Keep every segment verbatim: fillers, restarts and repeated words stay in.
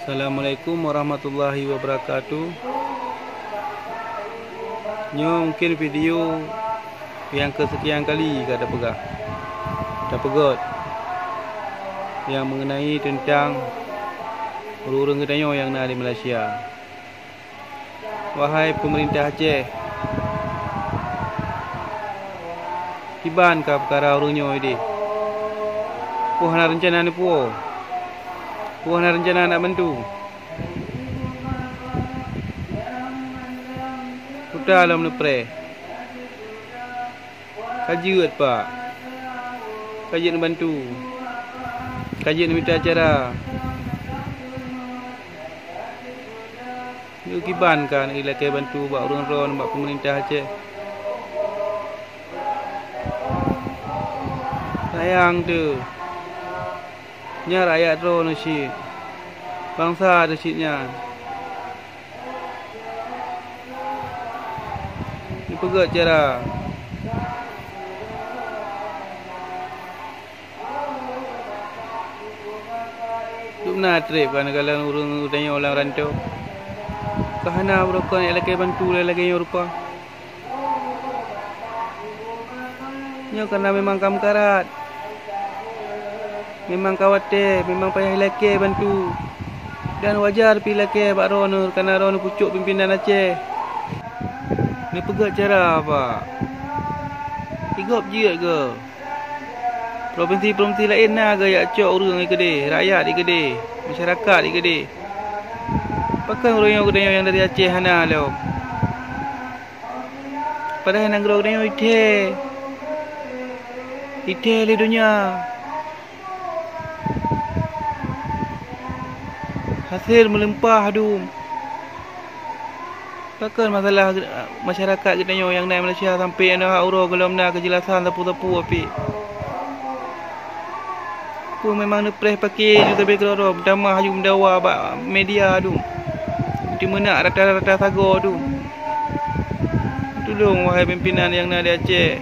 Assalamualaikum warahmatullahi wabarakatuh. Nyoe mungkin video nyang keuseukian kali ka tapeugah, tapeugöt nyang meungeunai teuntang ureuëng-ureuëng geutanyoe nyang na di Malaysia. Wahai peumeurintah Aceh, kiban ka peukara ureuëng nyoe ideh? Peue hana reuncana neupuwoe? Peue hana reuncana nak bantu? Peue lom neupreh? Ka jeuet, Pak. Ka jeuet neubantu. Ka jeuet neumita cara. Nyoe kiban ka neulakée bantu bak ureuëng droe nibak peumeurintah Aceh. Sayang teuh, nyan rakyat droe neuh cit, bansa teuh cit nyan. Neupeugöt cara. Dum na treb ka neukalon ureuëng geutanyoe lam rantô. Ka hana beurokon nyang lakée bantu lagée nyoe rupa. Nyoe kana memang ka meukarat. Memang ka watée, memang payah ilakée bantu. Dan wajar pih ilakée bak droeneuh, kana droeneuh pucôk pimpénan Aceh. Neupeugöt cara, Pak. Igob jeuet geuh. Provinsi-provinsi laén na geuyak cok ureuëng ikeudeh, rakyat ikeudeh, masyarakat ikeudeh. Pakon ureuëng nyoe geutanyoe nyang dari Aceh hana lom? Padahai nanggroe geutanyoe ithée, ithée lé donya. Hasé meulimpah dum. Pakon masalah masyarakat geutanyoe nyang na Malaysia sampoe nyoe hak uroe gohlom na keujeulasan sapeue-sapeue pih? Peue memang neupreh paké ju sabe keudroe-droe, meutamah ju meudawa bak media dum, teumeunak rata-rata sagoe dum? Tulông, wahai pimpénan nyang na di Aceh!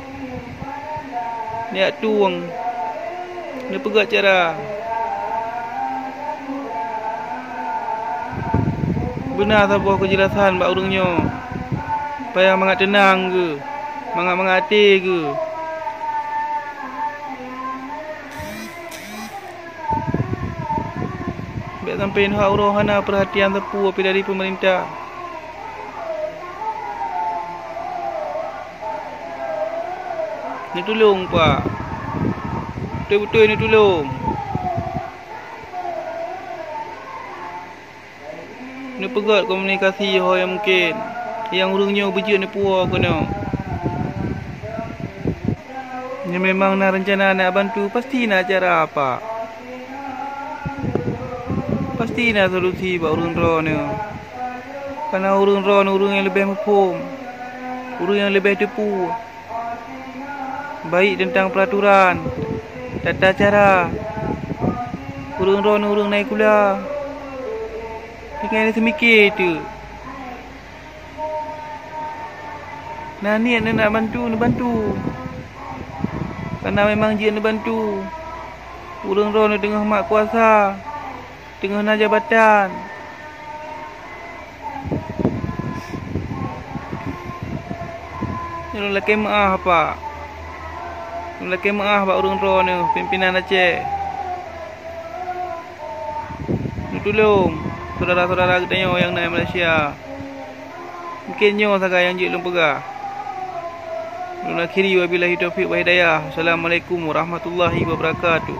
Neujak tueng, neupeugöt cara. Beuna saboh keujeulasan bak ureuëng nyoe, supaya mangat teunang geuh, mangat-mangat até geuh. Bék sampoe nyoe uroe hana peurhatian sapeue pih dari peumeurintah. Neutulông, Pak. Beutôi-beutôi neutulông. Neupeugöt komunikasi ho nyang mungken, nyang ureuëng nyoe beujeuet neupuwoe keunoe. Nyoe memang na reuncana nak bantu, pasti na cara, Pak. Pasti na solusi bak ureuëng droeneuh. Kana ureuëng droeneuh ureuëng nyang leubeh muphom, ureuëng nyang leubeh teupeue, baik teuntang peuraturan, tata cara, ureuëng droeneuh ureuëng na sikula. Tinggai neuseumiké teuk. Na niet neunak bantu, neubantu. Kana memang jeuet neubantu. Ureuëng droeneuh teungoh mat kuasa, teungoh na jabatan. Nyoe lôn lakée meuáh, Pak. Lôn lakée meuáh bak ureuëng droeneuh, pimpénan Aceh. Neutulông syedara-syedara geutanyoe nyang na Malaysia. Mungken nyoe sagai nyang jeuet lôn peugah. Lôn akhiri, wabillahi taufiq wal hidayah. Assalamualaikum warahmatullahi wabarakatuh.